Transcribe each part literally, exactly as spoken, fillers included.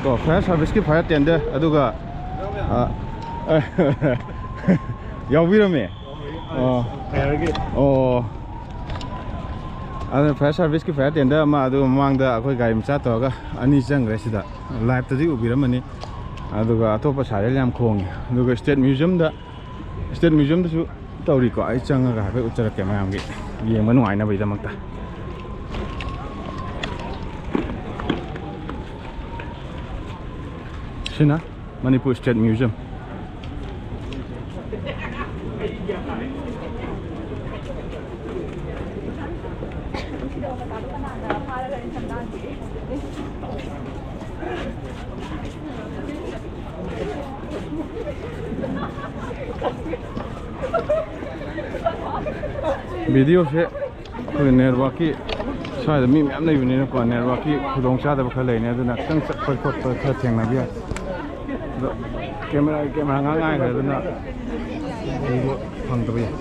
ꯀꯣ, ꯐꯥꯌꯔ ꯁꯥꯔꯚꯤꯁꯀꯤ Fire tender, ꯑꯗꯨꯒ, ꯑ, ꯌꯥꯎꯕꯤꯔꯝꯃꯦ꯫ ꯑꯣ꯫ ꯐꯥꯌꯔꯒꯤ꯫ ꯑꯣ꯫ ꯑꯗꯨ ꯐꯥꯌꯔ ꯁꯥꯔꯚꯤꯁꯀꯤ ꯐꯥꯌꯔ ꯇꯦꯟꯗꯔ ꯑꯃ, ꯑꯗꯨꯒ ꯃꯃꯥꯡꯗ ꯑꯩꯈꯣꯏ ꯒꯥꯔꯤ ꯃꯆꯥ ꯇꯧꯔꯒ ꯑꯅꯤ ꯆꯪꯈ꯭ꯔꯦ ꯁꯤꯗ꯫ ꯂꯥꯏꯞꯇꯗꯤ ꯎꯕꯤꯔꯝꯃꯅꯤ꯫ ꯑꯗꯨꯒ ꯑꯇꯣꯞꯄ ꯁꯥꯏꯔꯦꯜ ꯌꯥꯝ ꯈꯣꯡꯉꯤ꯫ ꯑꯗꯨꯒ ꯁ꯭ꯇꯦꯠ ꯃ꯭ꯌꯨꯖꯤꯌꯝꯗ, ꯁ꯭ꯇꯦꯠ ꯃ꯭ꯌꯨꯖꯤꯌꯝꯗꯁꯨ ꯇꯧꯔꯤꯀꯣ꯫ ꯑꯩ ꯆꯪꯉꯒ ꯍꯥꯏꯐꯦꯠ ꯎꯠꯆꯔꯛꯀꯦ ꯃꯌꯥꯝꯒꯤ ꯌꯦꯡꯕ ꯅꯨꯡꯉꯥꯏꯅꯕꯒꯤꯗꯃꯛꯇ꯫ ꯁꯤꯅ ꯃꯅꯤꯄꯨꯔ ꯁ꯭ꯇꯦꯠ ꯃ꯭ꯌꯨꯖꯤꯌꯝ꯫ ꯚꯤꯗꯤꯑꯣꯁꯦ ꯑꯩꯈꯣꯏ ꯅꯦꯠꯋꯥꯛꯀꯤ, ꯁ꯭ꯋꯥꯏꯗ ꯃꯤ ꯃꯌꯥꯝ ꯂꯩꯕꯅꯤꯅꯀꯣ, ꯅꯦꯠꯋꯥꯛꯀꯤ ꯈꯨꯗꯣꯡꯆꯥꯗꯕ ꯈꯔ ꯂꯩꯅꯤ, ꯑꯗꯨꯅ ꯈꯤꯇꯪ ꯆꯠꯄ ꯈꯣꯠꯄ ꯈꯔ ꯊꯦꯡꯅꯕ ꯌꯥꯏ꯫ ꯑꯗꯣ ꯀꯦꯃꯦꯔꯥꯒꯤ ꯀꯦꯃꯦꯔꯥ ꯉꯥꯛ ꯉꯥꯏꯈ꯭ꯔꯦ, ꯑꯗꯨꯅ ꯎꯕ ꯐꯪꯗꯕ ꯌꯥꯏ꯫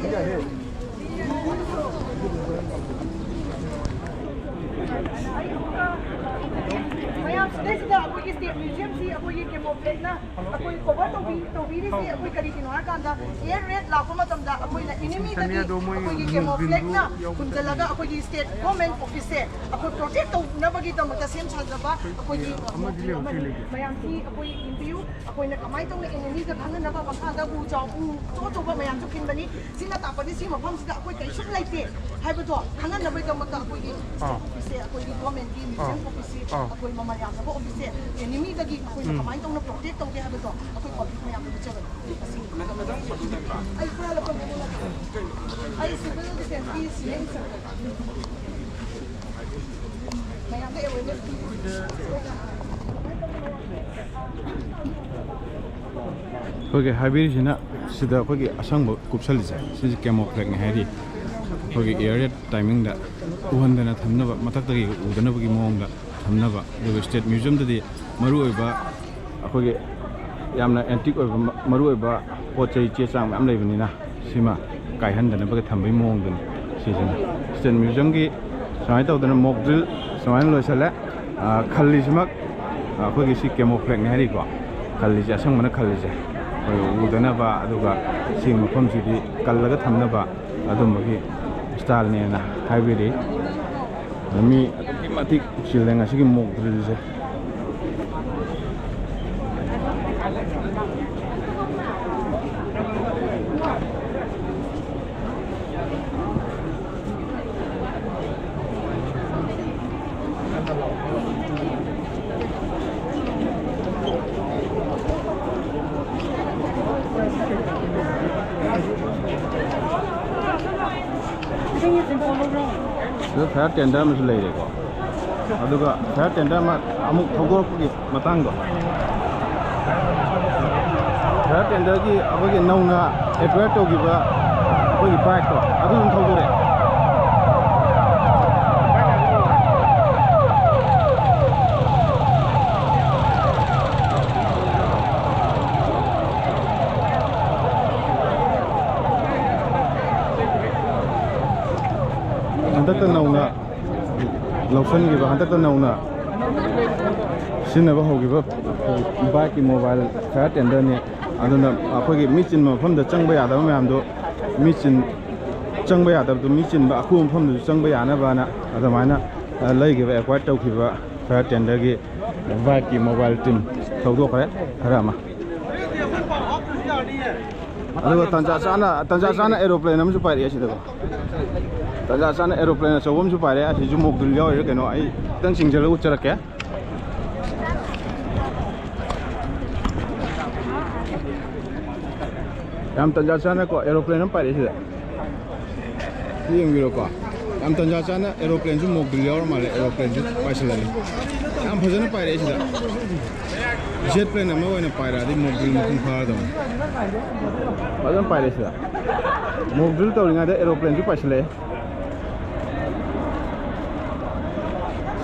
ꯃꯌꯥꯝ ꯁꯤꯗꯩꯁꯤꯗ ꯑꯩꯈꯣꯏꯒꯤ ꯁ꯭ꯇꯦꯠ ꯃ꯭ꯌꯨꯖꯤꯌꯝꯁꯤ ꯑꯩꯈꯣꯏꯒꯤ ꯀꯦꯃꯣꯐ꯭ꯂꯦꯛꯅ ꯑꯩꯈꯣꯏ ꯀꯣꯚꯔ ꯇꯧꯕꯤ-, ꯇꯧꯕꯤꯔꯤꯁꯤ ꯑꯩꯈꯣꯏ ꯀꯔꯤꯒꯤꯅꯣ ꯍꯥꯏꯔꯀꯥꯟꯗ, ꯑꯦꯌꯔ ꯔꯦꯗ ꯂꯥꯛꯄ ꯃꯇꯝꯗ ꯑꯩꯈꯣꯏꯅ ꯑꯦꯅꯤꯃꯤꯗꯒꯤ ꯑꯩꯈꯣꯏꯒꯤ ꯀꯦꯃꯣꯐ꯭ꯂꯦꯛꯅ ꯈꯨꯝꯖꯤꯜꯂꯒ ꯑꯩꯈꯣꯏꯒꯤ ꯁ꯭ꯇꯦꯠ ꯒꯣꯔꯃꯦꯟ ꯑꯣꯐꯤꯁꯁꯦ ꯑꯩꯈꯣꯏ ꯄ꯭ꯔꯣꯇꯦꯛ ꯇꯧꯅꯕꯒꯤꯗꯃꯛꯇ ꯁꯦꯝ ꯁꯥꯖꯕ ꯑꯩꯈꯣꯏꯒꯤ ꯃꯌꯥꯝꯁꯤ ꯑꯩꯈꯣꯏ ꯌꯦꯡꯕꯤꯌꯨ꯫ ꯑꯩꯈꯣꯏꯅ ꯀꯃꯥꯏꯅ ꯇꯧꯅ ꯑꯦꯅꯤꯃꯤꯒ ꯈꯪꯍꯟꯅꯕ ꯃꯈꯥꯗ ꯎ ꯆꯥꯎ, ꯎ ꯑꯆꯧ ꯑꯆꯧꯕ ꯃꯌꯥꯝꯁꯨ ꯈꯤꯟꯕꯅꯤ꯫ ꯁꯤꯅ ꯇꯥꯛꯄꯗꯤ ꯁꯤ ꯃꯐꯝꯁꯤꯗ ꯑꯩꯈꯣꯏ ꯀꯩꯁꯨꯝ ꯂꯩꯇꯦ ꯍꯥꯏꯕꯗꯣ ꯈꯪꯍꯟꯅꯕꯒꯤꯗꯃꯛꯇ ꯑꯩꯈꯣꯏꯒꯤ ꯑꯥ꯫ ꯁ꯭ꯇꯦꯠ ꯑꯣꯐꯤꯁꯁꯦ, ꯑꯩꯈꯣꯏꯒꯤ ꯒꯣꯔꯃꯦꯟꯒꯤ ꯃ꯭ꯌꯨꯖꯤꯌꯝ ꯑꯥ꯫ ꯑꯣꯐꯤꯁꯁꯦ, ꯑꯥ꯫ ꯑꯩꯈꯣꯏ ꯃꯃꯜ ꯌꯥꯝꯂꯕ ꯑꯣꯐꯤꯁꯁꯦ ꯑꯦꯅꯤꯃꯤꯗꯒꯤ ꯑꯩꯈꯣꯏꯅ ꯎꯝ꯫ ꯀꯃꯥꯏꯅ ꯇꯧꯅ ꯄ꯭ꯔꯣꯇꯦꯛ ꯇꯧꯒꯦ ꯍꯥꯏꯕꯗꯣ ꯑꯩꯈꯣꯏ ꯄꯕ꯭ꯂꯤꯛ ꯃꯌꯥꯝꯗ ꯎꯠꯆꯕꯅꯤ꯫ ꯑꯁꯤꯅꯤ꯫ ꯑꯩ ꯈꯔ ꯂꯧꯈꯠꯂꯦ꯫ ꯑꯩ ꯁꯤꯚꯤꯜ ꯗꯤꯐꯦꯟꯁꯀꯤ ꯁꯤꯅꯤꯌꯔ ꯏꯟꯁꯇ꯭ꯔꯛꯇꯔ꯫ ꯃꯌꯥꯝꯗ ꯑꯦꯋꯦꯔꯅꯦꯁ ꯄꯤꯕ꯫ ꯑꯩꯈꯣꯏꯒꯤ ꯍꯥꯏꯕꯤꯔꯤꯁꯤꯅ, ꯁꯤꯗ ꯑꯩꯈꯣꯏꯒꯤ ꯑꯁꯪꯕ ꯀꯨꯞꯁꯜꯂꯤꯁꯦ, ꯁꯤꯁꯦ ꯀꯦꯃꯣꯐ꯭ꯂꯦꯛꯅꯤ ꯍꯥꯏꯔꯤ꯫ ꯑꯩꯈꯣꯏꯒꯤ ꯑꯦꯌꯔ ꯔꯦꯗ ꯇꯥꯏꯃꯤꯡꯗ ꯎꯍꯟꯗꯅ ꯊꯝꯅꯕ, ꯃꯊꯛꯇꯒꯤ ꯎꯗꯅꯕꯒꯤ ꯃꯑꯣꯡꯗ ꯊꯝꯅꯕ꯫ ꯑꯗꯨꯒ ꯁ꯭ꯇꯦꯠ ꯃ꯭ꯌꯨꯖꯤꯌꯝꯗꯗꯤ ꯃꯔꯨꯑꯣꯏꯕ, ꯑꯩꯈꯣꯏꯒꯤ ꯌꯥꯝꯅ ꯑꯦꯟꯇꯤꯛ ꯑꯣꯏꯕ, ꯃ-, ꯃꯔꯨꯑꯣꯏꯕ ꯄꯣꯠ ꯆꯩ, ꯆꯦ ꯆꯥꯡ ꯃꯌꯥꯝ ꯂꯩꯕꯅꯤꯅ, ꯁꯤꯃ ꯀꯥꯏꯍꯟꯗꯅꯕꯒꯤ ꯊꯝꯕꯒꯤ ꯃꯑꯣꯡꯗꯨꯅꯤ꯫ ꯁꯤꯁꯤꯅ ꯁ꯭ꯇꯦꯠ ꯃ꯭ꯌꯨꯖꯤꯌꯝꯒꯤ ꯁꯨꯃꯥꯏꯅ ꯇꯧꯗꯅ ꯃꯣꯛ ꯗ꯭ꯔꯤꯜ ꯁꯨꯃꯥꯏꯅ ꯂꯣꯏꯁꯤꯜꯂꯦ꯫ ꯑꯥ, ꯈꯜꯂꯤꯁꯤꯃꯛ ꯑꯩꯈꯣꯏꯒꯤ ꯁꯤ ꯀꯦꯃꯣꯐ꯭ꯂꯦꯛꯅꯦ ꯍꯥꯏꯔꯤꯀꯣ, ꯈꯜꯂꯤꯁꯦ, ꯑꯁꯪꯕꯅ ꯈꯜꯂꯤꯁꯦ, ꯑꯩꯈꯣꯏ ꯎꯗꯅꯕ, ꯑꯗꯨꯒ ꯁꯤꯒꯤ ꯃꯐꯝꯁꯤꯗꯤ ꯀꯜꯂꯒ ꯊꯝꯅꯕ ꯑꯗꯨꯝꯕꯒꯤ ꯏꯁꯇꯥꯏꯜꯅꯦꯅ ꯍꯥꯏꯕꯤꯔꯤ꯫ ꯃꯤ ꯑꯗꯨꯛꯀꯤ ꯃꯇꯤꯛ ꯆꯤꯜꯂꯦ ꯉꯁꯤꯒꯤ ꯃꯣꯛ ꯗ꯭ꯔꯤꯜꯁꯦ꯫ ꯁꯤꯗ ꯐꯥꯌꯔ ꯇꯦꯟꯗꯔ ꯑꯃꯁꯨ ꯂꯩꯔꯦꯀꯣ꯫ ꯑꯗꯨꯒ ꯐꯥꯌꯔ ꯇꯦꯟꯗꯔ ꯑꯃ ꯑꯃꯨꯛ ꯊꯧꯗꯣꯔꯛꯄꯒꯤ ꯃꯇꯥꯡꯗꯣ, ꯐꯥꯌꯔ ꯇꯦꯟꯗꯔꯒꯤ ꯑꯩꯈꯣꯏꯒꯤ ꯅꯧꯅ ꯑꯦꯀ꯭ꯋꯥꯌꯔ ꯇꯧꯈꯤꯕ ꯑꯩꯈꯣꯏꯒꯤ ꯕꯥꯏꯛꯇꯣ ꯑꯗꯨ ꯑꯗꯨꯝ ꯊꯧꯗꯣꯔꯛꯑꯦ꯫ ꯍꯟꯗꯛꯇ ꯅꯧꯅ ꯂꯧꯁꯤꯟꯈꯤꯕ, ꯍꯟꯗꯛꯇ ꯅꯧꯅ ꯁꯤꯖꯤꯟꯅꯕ ꯍꯧꯈꯤꯕ ꯕꯥꯏꯛꯀꯤ ꯃꯣꯕꯥꯏꯜ ꯐꯥꯌꯔ ꯇꯦꯟꯗꯔꯅꯤ꯫ ꯑꯗꯨꯅ ꯑꯩꯈꯣꯏꯒꯤ ꯃꯤ ꯆꯤꯟꯕ ꯃꯐꯝꯗ ꯆꯪꯕ ꯌꯥꯗꯕ ꯃꯌꯥꯝꯗꯣ, ꯃꯤ ꯆꯤꯟ-, ꯆꯪꯕ ꯌꯥꯗꯕꯗꯣ ꯃꯤ ꯆꯤꯟꯕ ꯑꯀꯨꯝꯕ ꯃꯐꯝꯗꯁꯨ ꯆꯪꯕ ꯌꯥꯅꯕꯅ ꯑꯗꯨꯃꯥꯏꯅ, ꯑ, ꯂꯩꯈꯤꯕ, ꯑꯦꯀ꯭ꯋꯥꯌꯔ ꯇꯧꯈꯤꯕ ꯐꯥꯌꯔ ꯇꯦꯟꯗꯔꯒꯤ ꯕꯥꯏꯛꯀꯤ ꯃꯣꯕꯥꯏꯜ ꯇꯤꯝ ꯊꯧꯗꯣꯛꯈ꯭ꯔꯦ ꯈꯔ ꯑꯃ꯫ ꯑꯗꯨꯒ ꯇꯟꯖꯥ ꯆꯥꯅ, ꯇꯟꯖꯥ ꯆꯥꯅ ꯑꯦꯔꯣꯄ꯭ꯂꯦꯟ ꯑꯃꯁꯨ ꯄꯥꯏꯔꯛꯑꯦ ꯁꯤꯗꯀꯣ꯫ ꯇꯟꯖꯥ ꯆꯥꯅ ꯑꯦꯔꯣꯄ꯭ꯂꯦꯟ ꯑꯆꯧꯕ ꯑꯃꯁꯨ ꯄꯥꯏꯔꯛꯑꯦ꯫ ꯑꯁꯤꯁꯨ ꯃꯣꯛ ꯗ꯭ꯔꯤꯜ ꯌꯥꯎꯔꯤꯔꯥ ꯀꯩꯅꯣ, ꯑꯩ ꯈꯤꯇꯪ ꯆꯤꯡꯁꯤꯜꯂꯒ ꯎꯠꯆꯔꯛꯀꯦ꯫ ꯌꯥꯝ ꯇꯟꯖꯥ ꯆꯥꯅꯀꯣ ꯑꯦꯔꯣꯄ꯭ꯂꯦꯟ ꯑꯃ ꯄꯥꯏꯔꯛꯑꯦ ꯁꯤꯗ꯫ ꯁꯤ ꯌꯦꯡꯕꯤꯔꯣꯀꯣ꯫ ꯌꯥꯝ ꯇꯟꯖꯥ ꯆꯥꯅ ꯑꯦꯔꯣꯄ꯭ꯂꯦꯟꯁꯨ ꯃꯣꯛ ꯗ꯭ꯔꯤꯜ ꯌꯥꯎꯔ ꯃꯥꯜꯂꯦ꯫ ꯑꯦꯔꯣꯄ꯭ꯂꯦꯟꯁꯨ ꯄꯥꯏꯁꯤꯜꯂꯅꯤ꯫ ꯌꯥꯝ ꯐꯖꯅ ꯄꯥꯏꯔꯛꯑꯦ ꯁꯤꯗ꯫ ꯖꯦꯠ ꯄ꯭ꯂꯦꯟ ꯑꯃ ꯑꯣꯏꯅ ꯄꯥꯏꯔꯛꯑꯗꯤ ꯃꯣꯛ ꯗ꯭ꯔꯤꯜ ꯃꯄꯨꯡ ꯐꯥꯔꯗꯧꯅꯤ꯫ ꯐꯖꯅ ꯄꯥꯏꯔꯛꯑꯦ ꯁꯤꯗ꯫ ꯃꯣꯛ ꯗ꯭ꯔꯤꯜ ꯇꯧꯔꯤꯉꯩꯗ ꯑꯦꯔꯣꯄ꯭ꯂꯦꯟꯁꯨ ꯄꯥꯏꯁꯤꯜꯂꯛꯑꯦ꯫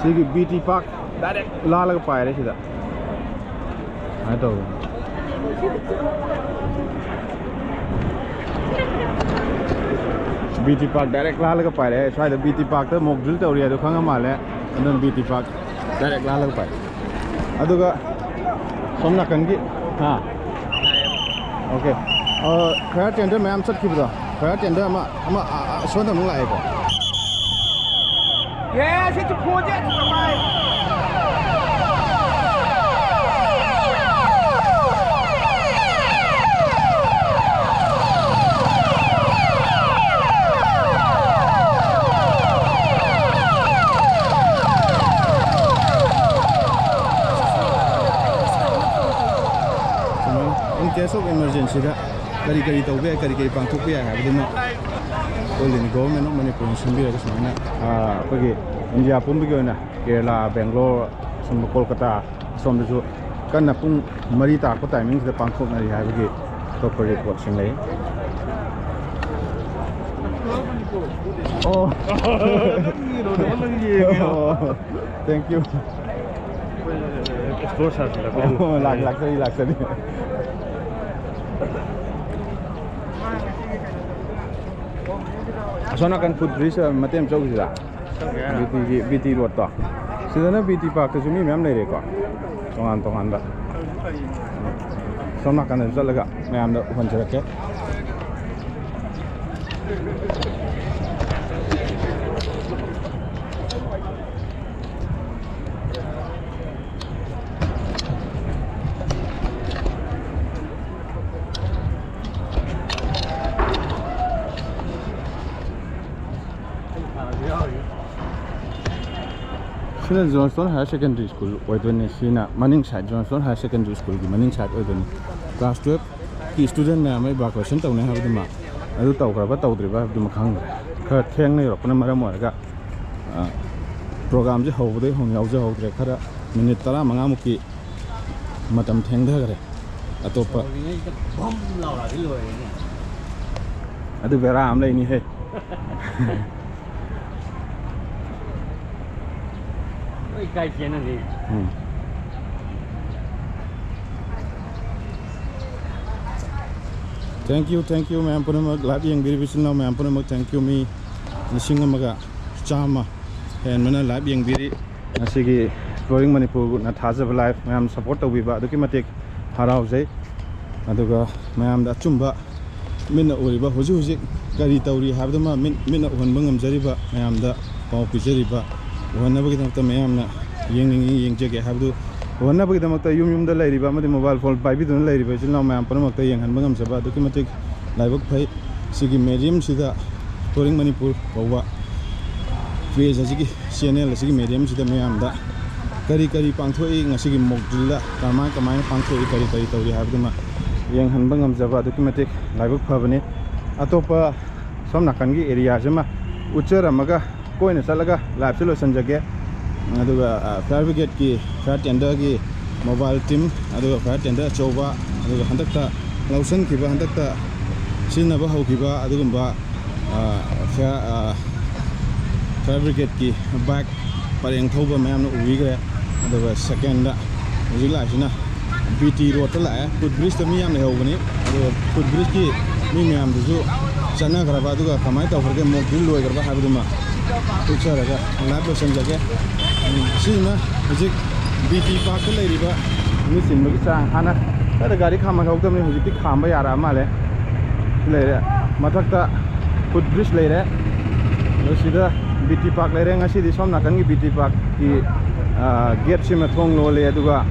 ꯁꯤꯒꯤ ꯕꯤ ꯇꯤ ꯄꯥꯛ ꯗꯥꯏꯔꯦꯛ ꯂꯥꯜꯂꯒ ꯄꯥꯏꯔꯦ ꯁꯤꯗ꯫ ꯁꯨꯃꯥꯏꯅ ꯇꯧꯗꯅ꯫ ꯕꯤ ꯇꯤ ꯄꯥꯛ ꯗꯥꯏꯔꯦꯛ ꯂꯥꯜꯂꯒ ꯄꯥꯏꯔꯛꯑꯦ꯫ ꯁ꯭ꯋꯥꯏꯗ ꯕꯤ ꯇꯤ ꯄꯥꯛꯇ ꯃꯣꯛ ꯗ꯭ꯔꯤꯜ ꯇꯧꯔꯤ ꯍꯥꯏꯗꯣ ꯈꯪꯉ ꯃꯥꯜꯂꯦ꯫ ꯑꯗꯨꯝ ꯕꯤ ꯇꯤ ꯄꯥꯛ ꯗꯥꯏꯔꯦꯛ ꯂꯥꯜꯂꯒ ꯄꯥꯏ꯫ ꯑꯗꯨꯒ ꯁꯣꯝ ꯅꯥꯀꯟꯒꯤ, ꯍꯥ? ꯑꯣꯀꯦ꯫ ꯑ, ꯐꯥꯌꯔ ꯇꯦꯟꯗꯔ ꯃꯌꯥꯝ ꯆꯠꯈꯤꯕꯗꯣ, ꯐꯥꯌꯔ ꯇꯦꯟꯗꯔ ꯑꯃ, ꯑꯃ, ꯑ, ꯑ, ꯁꯣꯝꯗ ꯑꯃꯨꯛ ꯂꯥꯛꯑꯦꯀꯣ꯫ Yes, it's a project. ꯁꯨꯃꯥꯏꯅ in case of emergency ꯗ ꯀꯔꯤ ꯀꯔꯤ ꯇꯧꯕ ꯌꯥꯏ, ꯀꯔꯤ ꯀꯔꯤ ꯄꯥꯡꯊꯣꯛꯄ ꯌꯥꯏ ꯍꯥꯏꯕꯗꯨꯃ ꯑꯩꯈꯣꯏ Government of Manipur ꯅ ꯁꯤꯟꯕꯤꯔꯒ ꯁꯨꯃꯥꯏꯅ, ꯑ, ꯑꯩꯈꯣꯏꯒꯤ ꯏꯟꯗꯤꯌꯥ ꯄꯨꯝꯕꯒꯤ ꯑꯣꯏꯅ ꯀꯦꯔꯂꯥ, ꯕꯦꯡꯒ꯭ꯂꯣꯔ, ꯑꯁꯣꯝꯗ ꯀꯣꯜꯀꯇꯥ, ꯑꯁꯣꯝꯗꯁꯨ ꯀꯟꯅ ꯄꯨꯡ ꯃꯔꯤ ꯇꯥꯔꯛꯄ timing ꯁꯤꯗ ꯄꯥꯡꯊꯣꯛꯅꯔꯤ ꯍꯥꯏꯕꯒꯤ ꯑꯇꯣꯞꯄ report ꯁꯤꯡ ꯂꯩ꯫ ꯑꯣ꯫ ꯅꯪꯒꯤꯗꯣ ꯅꯪ ꯌꯦꯡꯉꯦ꯫ ꯑꯣ꯫ Thank you꯫ Explore ꯁꯥꯁꯤꯔ? ꯑꯣ, ꯂꯥꯛ-, ꯂꯥꯛꯆꯔꯤ, ꯂꯥꯛꯆꯔꯤ꯫ ꯑꯁꯣꯝ ꯅꯥꯀꯟ foot bridge ꯃꯇꯦꯛ ꯑꯃ ꯆꯧꯁꯤꯔꯥ? ꯆꯧꯁꯦ ꯍꯥꯏꯔꯣ? ꯕꯤ ꯇꯤꯒꯤ, ꯕꯤ ꯇꯤ ꯔꯣꯗꯇꯣ꯫ ꯁꯤꯗꯅ ꯕꯤ ꯇꯤ ꯄꯥꯔꯛꯇꯁꯨ ꯃꯤ ꯃꯌꯥꯝ ꯂꯩꯔꯦꯀꯣ, ꯇꯣꯉꯥꯟ ꯇꯣꯉꯥꯟꯕ꯫ ꯁꯣꯝ ꯅꯥꯀꯟꯗꯁꯨ ꯆꯠꯂꯒ ꯃꯌꯥꯝꯗ ꯎꯍꯟꯖꯔꯛꯀꯦ꯫ ꯁꯤꯅ Johnstone Higher Secondary School ꯑꯣꯏꯗꯣꯏꯅꯦ꯫ ꯁꯤꯅ ꯃꯅꯤꯡ side, Johnstone Higher Secondary School ꯒꯤ ꯃꯅꯤꯡ side ꯑꯣꯏꯗꯣꯏꯅꯤ꯫ Class twelve ꯀꯤ student ꯃꯌꯥꯝ evacuation ꯇꯧꯅꯤ ꯍꯥꯏꯕꯗꯨꯃ, ꯑꯗꯨ ꯇꯧꯈ꯭ꯔꯕ ꯇꯧꯗ꯭ꯔꯤꯕ ꯍꯥꯏꯕꯗꯨꯃ ꯈꯪꯗ꯭ꯔꯦ꯫ ꯈꯔ ꯊꯦꯡꯅ ꯌꯧꯔꯛꯄꯅ ꯃꯔꯝ ꯑꯣꯏꯔꯒ, ꯑ, program ꯁꯦ ꯍꯧꯕꯗꯒꯤ ꯍꯧꯅ ꯌꯥꯎꯖꯍꯧꯗ꯭ꯔꯦ꯫ ꯈꯔ minute ꯇꯔꯥꯃꯉꯥꯃꯨꯛꯀꯤ ꯃꯇꯝ ꯊꯦꯡꯊꯈ꯭ꯔꯦ꯫ ꯑꯇꯣꯞꯄ ꯇꯧꯔꯤꯉꯩꯁꯤꯗ ꯕꯝ ꯂꯥꯎꯔꯛꯑꯗꯤ ꯂꯣꯏꯔꯦꯅꯦ꯫ ꯑꯗꯨ ꯕꯦꯔꯥ ꯑꯃ ꯂꯩꯅꯤꯍꯦ꯫ ꯂꯣꯏ ꯀꯥꯏ ꯆꯦꯟꯅꯈꯤ꯫ ꯎꯝ꯫ Thank you, thank you ꯃꯌꯥꯝ ꯄꯨꯝꯅꯃꯛ, live ꯌꯦꯡꯕꯤꯔꯤꯕ ꯏꯆꯤꯟ ꯏꯅꯥꯎ ꯃꯌꯥꯝ ꯄꯨꯝꯅꯃꯛ, thank you꯫ ꯃꯤ ꯂꯤꯁꯤꯡ ꯑꯃꯒ ꯆꯥꯝꯃ ꯍꯦꯟꯕꯅ live ꯌꯦꯡꯕꯤꯔꯤ꯫ ꯉꯁꯤꯒꯤ Exploring Manipur ꯒ꯭ꯔꯨꯞꯅ ꯊꯥꯖꯕ ꯂꯥꯏꯐ ꯃꯌꯥꯝ ꯁꯄꯣꯔꯠ ꯇꯧꯕꯤꯕ ꯑꯗꯨꯛꯀꯤ ꯃꯇꯤꯛ ꯍꯔꯥꯎꯖꯩ꯫ ꯑꯗꯨꯒ ꯃꯌꯥꯝꯗ ꯑꯆꯨꯝꯕ ꯃꯤꯠꯅ ꯎꯔꯤꯕ, ꯍꯧꯖꯤꯛ ꯍꯧꯖꯤꯛ ꯀꯔꯤ ꯇꯧꯔꯤ ꯍꯥꯏꯕꯗꯨꯃ ꯃꯤꯠ, ꯃꯤꯠꯅ ꯎꯍꯟꯕ ꯉꯝꯖꯔꯤꯕ, ꯃꯌꯥꯝꯗ ꯄꯥꯎ ꯄꯤꯖꯔꯤꯕ, ꯎꯍꯟꯅꯕꯒꯤꯗꯃꯛꯇ ꯃꯌꯥꯝꯅ ꯌꯦꯡꯅꯤꯡꯉꯤ, ꯌꯦꯡꯖꯒꯦ ꯍꯥꯏꯕꯗꯨ ꯎꯍꯟꯅꯕꯒꯤꯗꯃꯛꯇ ꯌꯨꯝ ꯌꯨꯝꯗ ꯂꯩꯔꯤꯕ ꯑꯃꯗꯤ ꯃꯣꯕꯥꯏꯜ ꯐꯣꯟ ꯄꯥꯏꯕꯤꯗꯨꯅ ꯂꯩꯔꯤꯕ ꯏꯆꯤꯜ ꯏꯅꯥꯎ ꯃꯌꯥꯝ ꯄꯨꯝꯅꯃꯛꯇ ꯌꯦꯡꯍꯟꯕ ꯉꯝꯖꯕ ꯑꯗꯨꯛꯀꯤ ꯃꯇꯤꯛ ꯂꯥꯏꯕꯛ ꯐꯩ꯫ ꯁꯤꯒꯤ ꯃꯦꯗꯤꯌꯝꯁꯤꯗ, Exploring Manipur ꯀꯧꯕ ꯄꯦꯖ ꯑꯁꯤꯒꯤ, ꯆꯦꯅꯦꯜ ꯑꯁꯤꯒꯤ ꯃꯦꯗꯤꯌꯝꯁꯤꯗ ꯃꯌꯥꯝꯗ ꯀꯔꯤ ꯀꯔꯤ ꯄꯥꯡꯊꯣꯛꯏ, ꯉꯁꯤꯒꯤ ꯃꯣꯛ ꯗ꯭ꯔꯤꯜꯗ ꯀꯃꯥꯏ ꯀꯃꯥꯏꯅ ꯄꯥꯡꯊꯣꯛꯏ, ꯀꯔꯤ ꯀꯔꯤ ꯇꯧꯔꯤ ꯍꯥꯏꯕꯗꯨꯃ ꯌꯦꯡꯍꯟꯕ ꯉꯝꯖꯕ ꯑꯗꯨꯛꯀꯤ ꯃꯇꯤꯛ ꯂꯥꯏꯕꯛ ꯐꯕꯅꯤ꯫ ꯑꯇꯣꯞꯄ ꯁꯣꯝ ꯅꯥꯀꯟꯒꯤ ꯑꯦꯔꯤꯌꯥꯁꯤꯃ ꯎꯠꯆꯔꯝꯃꯒ ꯀꯣꯏꯅ ꯆꯠꯂꯒ ꯂꯥꯏꯐꯁꯦ ꯂꯣꯏꯁꯤꯟꯖꯒꯦ꯫ ꯑꯗꯨꯒ, ꯑ, ꯐꯥꯌꯔ ꯕ꯭ꯔꯤꯒꯦꯗꯀꯤ, ꯐꯥꯌꯔ ꯇꯦꯟꯗꯔꯒꯤ ꯃꯣꯕꯥꯏꯜ ꯇꯤꯝ, ꯑꯗꯨꯒ ꯐꯥꯌꯔ ꯇꯦꯟꯗꯔ ꯑꯆꯧꯕ, ꯑꯗꯨꯒ ꯍꯟꯗꯛꯇ ꯂꯧꯁꯤꯟꯈꯤꯕ, ꯍꯟꯗꯛꯇ ꯁꯤꯖꯤꯟꯅꯕ ꯍꯧꯈꯤꯕ ꯑꯗꯨꯒꯨꯝꯕ, ꯑ, ꯐꯥꯌꯔ, ꯑ, ꯐꯥꯌꯔ ꯕ꯭ꯔꯤꯒꯦꯗꯀꯤ ꯕꯥꯏꯛ ꯄꯔꯦꯡ ꯊꯧꯕ ꯃꯌꯥꯝꯅ ꯎꯕꯤꯈ꯭ꯔꯦ꯫ ꯑꯗꯨꯒ ꯁꯦꯀꯦꯟꯗ ꯍꯧꯖꯤꯛ ꯂꯥꯛꯏꯁꯤꯅ ꯕꯤ ꯇꯤ ꯔꯣꯗꯇ ꯂꯥꯛꯑꯦ꯫ ꯐꯨꯠ ꯕ꯭ꯔꯤꯖꯇ ꯃꯤ ꯌꯥꯝ ꯂꯩꯍꯧꯕꯅꯤ꯫ ꯑꯗꯨꯒ ꯐꯨꯠ ꯕ꯭ꯔꯤꯖꯀꯤ ꯃꯤ ꯃꯌꯥꯝꯗꯨꯁꯨ ꯆꯠꯅꯈ꯭ꯔꯕ, ꯑꯗꯨꯒ ꯀꯃꯥꯏꯅ ꯇꯧꯈ꯭ꯔꯒꯦ, ꯃꯣꯛ ꯗ꯭ꯔꯤꯜ ꯂꯣꯏꯈ꯭ꯔꯕ ꯍꯥꯏꯕꯗꯨꯃ ꯎꯠꯆꯔꯒ ꯂꯥꯏꯐ ꯂꯣꯏꯁꯤꯟꯖꯒꯦ꯫ ꯎꯝ, ꯁꯤꯁꯤꯅ ꯍꯧꯖꯤꯛ ꯕꯤ ꯇꯤ ꯄꯥꯔꯛꯇ ꯂꯩꯔꯤꯕ ꯃꯤ ꯆꯤꯟꯕꯒꯤ ꯆꯥꯡ꯫ ꯍꯥꯟꯅ ꯈꯔ ꯒꯥꯔꯤ ꯈꯥꯝꯍꯜꯍꯧꯗꯕꯅꯤ, ꯍꯧꯖꯤꯛꯇꯤ ꯈꯥꯝꯕ ꯌꯥꯔꯛꯑ ꯃꯥꯜꯂꯦ꯫ ꯁꯤ ꯂꯩꯔꯦ, ꯃꯊꯛꯇ ꯐꯨꯠ ꯕ꯭ꯔꯤꯖ ꯂꯩꯔꯦ꯫ ꯑꯗꯣ ꯁꯤꯗ ꯕꯤ ꯇꯤ ꯄꯥꯔꯛ ꯂꯩꯔꯦ꯫ ꯉꯁꯤꯗꯤ ꯁꯣꯝ ꯅꯥꯀꯟꯒꯤ ꯕꯤ ꯇꯤ ꯄꯥꯔꯛꯀꯤ, ꯑ, ꯒꯦꯠꯁꯤꯃ ꯊꯣꯡ ꯂꯣꯜꯂꯦ, ꯑꯗꯨꯒ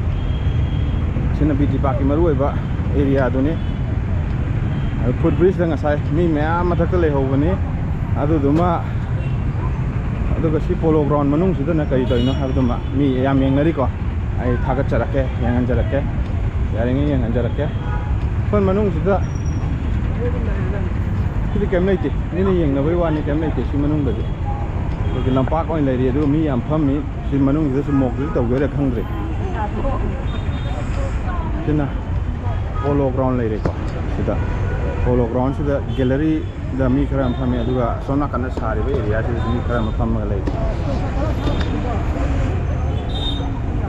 ꯁꯤꯅ ꯕꯤ ꯇꯤ ꯄꯥꯔꯛꯀꯤ ꯃꯔꯨꯑꯣꯏꯕ ꯑꯦꯔꯤꯌꯥꯗꯨꯅꯤ꯫ ꯑꯗꯨ ꯐꯨꯠ ꯕ꯭ꯔꯤꯖꯇ ꯉꯁꯥꯏ ꯃꯤ ꯃꯌꯥꯝ ꯃꯊꯛꯇ ꯂꯩꯍꯧꯕꯅꯤ꯫ ꯑꯗꯨꯗꯨꯃ, ꯑꯗꯨꯒ ꯁꯤ ꯄꯣꯂꯣ ꯒ꯭ꯔꯥꯎꯟ ꯃꯅꯨꯡꯁꯤꯗꯅ ꯀꯔꯤ ꯇꯧꯔꯤꯅꯣ ꯍꯥꯏꯕꯗꯨꯃ ꯃꯤ ꯌꯥꯝ ꯌꯦꯡꯅꯔꯤꯀꯣ꯫ ꯑꯩ ꯊꯥꯒꯠꯆꯔꯛꯀꯦ, ꯌꯦꯡꯍꯟꯖꯔꯛꯀꯦ, ꯌꯥꯔꯤꯉꯩ ꯌꯦꯡꯍꯟꯖꯔꯛꯀꯦ꯫ ꯑꯩꯈꯣꯏ ꯃꯅꯨꯡꯁꯤꯗ ꯁꯤꯗꯤ ꯀꯩꯝ ꯂꯩꯇꯦ, ꯃꯤꯅ ꯌꯦꯡꯅꯕꯒꯤ ꯋꯥꯅꯤ, ꯀꯩꯝ ꯂꯩꯇꯦ ꯁꯤ ꯃꯅꯨꯡꯗꯗꯤ꯫ ꯑꯩꯈꯣꯏꯒꯤ ꯂꯝꯄꯥꯛ ꯑꯣꯏꯅ ꯂꯩꯔꯤ, ꯑꯗꯨꯒ ꯃꯤ ꯌꯥꯝ ꯐꯝꯃꯤ꯫ ꯁꯤ ꯃꯅꯨꯡꯁꯤꯗꯁꯨ ꯃꯣꯛ ꯗ꯭ꯔꯤꯜ ꯇꯧꯗꯣꯏꯔꯥ ꯈꯪꯗ꯭ꯔꯤ꯫ ꯁꯤꯅ ꯄꯣꯂꯣ ꯒ꯭ꯔꯥꯎꯟ ꯂꯩꯔꯦꯀꯣ꯫ ꯁꯤꯗ ꯄꯣꯂꯣ ꯒ꯭ꯔꯥꯎꯟꯁꯤꯗ ꯒꯦꯂꯔꯤꯗ ꯃꯤ ꯈꯔ ꯑꯃ ꯐꯝꯃꯦ, ꯑꯗꯨꯒ ꯑꯁꯣꯝ ꯅꯥꯀꯟꯗ ꯁꯥꯔꯤꯕ ꯑꯦꯔꯤꯌꯥꯁꯤꯗꯁꯨ ꯃꯤ ꯈꯔ ꯑꯃ ꯐꯝꯃꯒ ꯂꯩꯔꯤ꯫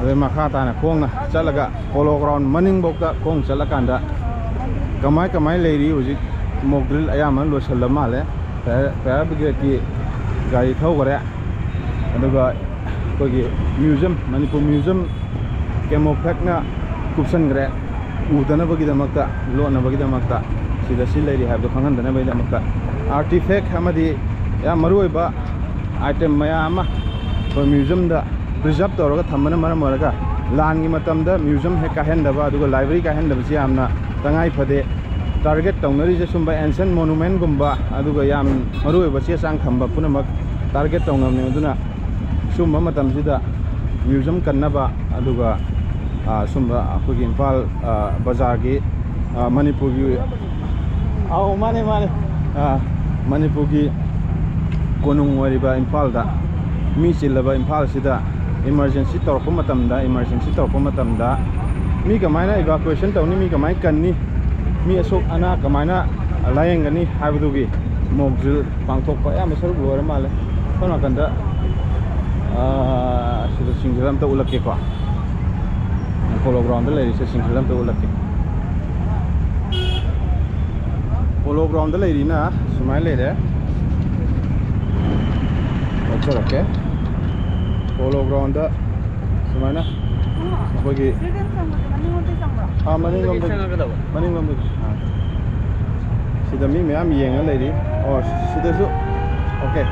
ꯑꯗꯩ ꯃꯈꯥ ꯇꯥꯅ ꯈꯣꯡꯅ ꯆꯠꯂꯒ ꯄꯣꯂꯣ ꯒ꯭ꯔꯥꯎꯟ ꯃꯅꯤꯡꯐꯥꯎꯗ ꯈꯣꯡ ꯆꯠꯂꯀꯥꯟꯗ ꯀꯃꯥꯏ ꯀꯃꯥꯏ ꯂꯩꯔꯤ, ꯍꯧꯖꯤꯛ ꯃꯣꯛ ꯗ꯭ꯔꯤꯜ ꯑꯌꯥꯝꯕꯅ ꯂꯣꯏꯁꯤꯜꯂ ꯃꯥꯜꯂꯦ꯫ ꯐꯥꯌꯔ, ꯐꯥꯌꯔ ꯕ꯭ꯔꯤꯒꯦꯗꯀꯤ ꯒꯥꯔꯤ ꯊꯧꯈꯔꯦ, ꯑꯗꯨꯒ ꯑꯩꯈꯣꯏꯒꯤ ꯃ꯭ꯌꯨꯖꯝ, ꯃꯅꯤꯄꯨꯔ ꯃ꯭ꯌꯨꯖꯝ ꯀꯦꯃꯣꯐ꯭ꯂꯦꯛꯅ ꯀꯨꯞꯁꯟꯈ꯭ꯔꯦ, ꯎꯗꯅꯕꯒꯤꯗꯃꯛꯇ, ꯂꯣꯠꯅꯕꯒꯤꯗꯃꯛꯇ, ꯁꯤꯗ ꯁꯤ ꯂꯩꯔꯤ ꯍꯥꯏꯕꯗꯣ ꯈꯪꯍꯟꯗꯅꯕꯒꯤꯗꯃꯛꯇ꯫ ꯑꯥꯔꯇꯤꯐꯦꯛ ꯑꯃꯗꯤ ꯌꯥꯝ ꯃꯔꯨꯑꯣꯏꯕ ꯑꯥꯏꯇꯦꯝ ꯃꯌꯥꯝ ꯑꯃ ꯑꯩꯈꯣꯏ ꯃ꯭ꯌꯨꯖꯝꯗ ꯄ꯭ꯔꯤꯖꯥꯕ ꯇꯧꯔꯒ ꯊꯝꯕꯅ ꯃꯔꯝ ꯑꯣꯏꯔꯒ, ꯂꯥꯟꯒꯤ ꯃꯇꯝꯗ ꯃ꯭ꯌꯨꯖꯝ ꯍꯦꯛ ꯀꯥꯏꯍꯟꯗꯕ, ꯑꯗꯨꯒ ꯂꯥꯏꯕ꯭ꯔꯦꯔꯤ ꯀꯥꯏꯍꯟꯗꯕꯁꯤ ꯌꯥꯝꯅ ꯇꯉꯥꯏ ꯐꯗꯦ꯫ ꯇꯥꯔꯒꯦꯠ ꯇꯧꯅꯔꯤꯁꯦ ꯁꯨꯝꯕ ꯑꯦꯟꯁꯦꯟ ꯃꯣꯅꯨꯃꯦꯟꯒꯨꯝꯕ, ꯑꯗꯨꯒ ꯌꯥꯝ ꯃꯔꯨꯑꯣꯏꯕ ꯆꯦ ꯆꯥꯡ ꯊꯝꯕ ꯄꯨꯝꯅꯃꯛ ꯇꯥꯔꯒꯦꯠ ꯇꯧꯅꯕꯅꯦ꯫ ꯑꯗꯨꯅ ꯁꯨꯝꯕ ꯃꯇꯝꯁꯤꯗ ꯃ꯭ꯌꯨꯖꯝ ꯀꯟꯅꯕ, ꯑꯗꯨꯒ, ꯑ, ꯁꯨꯝꯕ ꯑꯩꯈꯣꯏꯒꯤ ꯏꯝꯐꯥꯜ, ꯑ, ꯕꯖꯥꯔꯒꯤ, ꯑ, ꯃꯅꯤꯄꯨꯔꯒꯤ, ꯑꯧ, ꯃꯥꯅꯦ, ꯃꯥꯅꯦ, ꯑ, ꯃꯅꯤꯄꯨꯔꯒꯤ ꯀꯣꯅꯨꯡ ꯑꯣꯏꯔꯤꯕ ꯏꯝꯐꯥꯜꯗ, ꯃꯤ ꯆꯤꯜꯂꯕ ꯏꯝꯐꯥꯜꯁꯤꯗ ꯏꯃꯥꯔꯖꯦꯟꯁꯤ ꯇꯧꯔꯛꯄ ꯃꯇꯝꯗ, ꯏꯃꯥꯔꯖꯦꯟꯁꯤ ꯇꯧꯔꯛꯄ ꯃꯇꯝꯗ ꯃꯤ ꯀꯃꯥꯏꯅ ꯏꯚꯥꯀꯨꯋꯦꯁꯟ ꯇꯧꯅꯤ, ꯃꯤ ꯀꯃꯥꯏꯅ ꯀꯟꯅꯤ, ꯃꯤ ꯑꯁꯣꯛ ꯑꯅꯥ ꯀꯃꯥꯏꯅ ꯂꯥꯌꯦꯡꯒꯅꯤ ꯍꯥꯏꯕꯗꯨꯒꯤ ꯃꯣꯛ ꯗ꯭ꯔꯤꯜ ꯄꯥꯡꯊꯣꯛꯄ ꯑꯌꯥꯝꯕ ꯁꯔꯨꯛ ꯂꯣꯏꯔ ꯃꯥꯜꯂꯦ꯫ ꯁꯣꯝ ꯅꯥꯀꯟꯗ, ꯑꯥ, ꯁꯤꯗ ꯁꯤꯡꯁꯤꯗ ꯑꯝꯇ ꯎꯠꯂꯛꯀꯦꯀꯣ꯫ ꯄꯣꯂꯣ ꯒ꯭ꯔꯥꯎꯟꯗ ꯂꯩꯔꯤꯁꯦ ꯁꯤꯡꯁꯤꯗ ꯑꯝꯇ ꯎꯠꯂꯛꯀꯦ꯫ ꯄꯣꯂꯣ ꯒ꯭ꯔꯥꯎꯟꯗ ꯂꯩꯔꯤꯅ ꯁꯨꯃꯥꯏꯅ ꯂꯩꯔꯦ꯫ ꯎꯠꯆꯔꯛꯀꯦ꯫ ꯄꯣꯂꯣ ꯒ꯭ꯔꯥꯎꯟꯗ ꯁꯨꯃꯥꯏꯅ ꯑꯩꯈꯣꯏꯒꯤ ꯁꯤꯗ ꯆꯪꯕꯁꯦ ꯃꯅꯤꯡꯂꯣꯝꯗꯩ ꯆꯪꯕ꯭ꯔꯣ? ꯑꯥ, ꯃꯅꯤꯡꯂꯣꯝꯗꯒꯤ꯫ ꯆꯪꯉꯛꯀꯗꯕ꯫ ꯃꯅꯤꯡꯂꯣꯝꯗꯒꯤ꯫ ꯑꯥ꯫ ꯁꯤꯗ ꯃꯤ ꯃꯌꯥꯝ ꯌꯦꯡꯉ ꯂꯩꯔꯤ꯫ ꯑꯣ, ꯁꯤꯗꯁꯨ꯫ ꯑꯣꯀꯦ꯫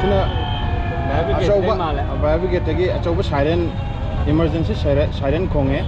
ꯁꯤꯅ ꯐꯥꯌꯔ ꯕ꯭ꯔꯤꯒꯦꯗꯇꯩ ꯑꯆꯧꯕ, ꯃꯥꯜꯂꯦ꯫ ꯐꯥꯌꯔ ꯕ꯭ꯔꯤꯒꯦꯗꯇꯒꯤ ꯑꯆꯧꯕ ꯁꯥꯏꯔꯦꯟ, ꯏꯃꯥꯔꯖꯦꯟꯁꯤ ꯁꯥꯏꯔꯦ-, ꯁꯥꯏꯔꯦꯟ ꯈꯣꯡꯉꯦ꯫